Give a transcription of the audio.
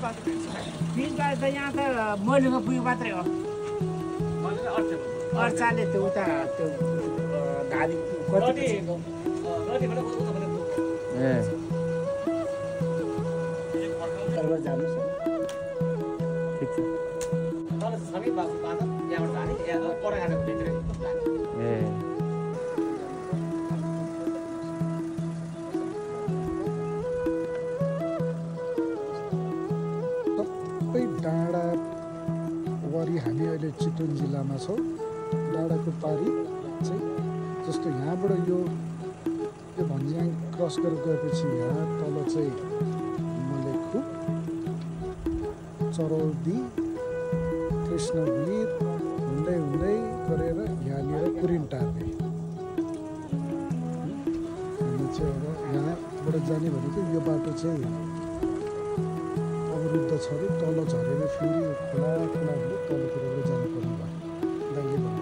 बिचबाट त यहाँ त मैलुङमा पुग्यो मात्रै हो अर्चाले त्यो उता त्यो धादी कति जानुहोस् ठिक छ सबै डाँडा वरि हामी अहिले चितवन जिल्लामा छौँ डाँडाको पारी चाहिँ जस्तो यहाँबाट यो भन्ज्याङ क्रस गरेर गएपछि यहाँ तल चाहिँ मलेखुप चरौदी कृष्णवीर हुँदै हुँदै गरेर यहाँनिर कुरिन्टार्ने हामी चाहिँ अब यहाँबाट जाने भनेको यो बाटो चाहिँ अवरुद्ध छ अरे तल झरेर फेरि खोला खोला हुँदै तलतिरबाट जानुपर्ने भयो दाइले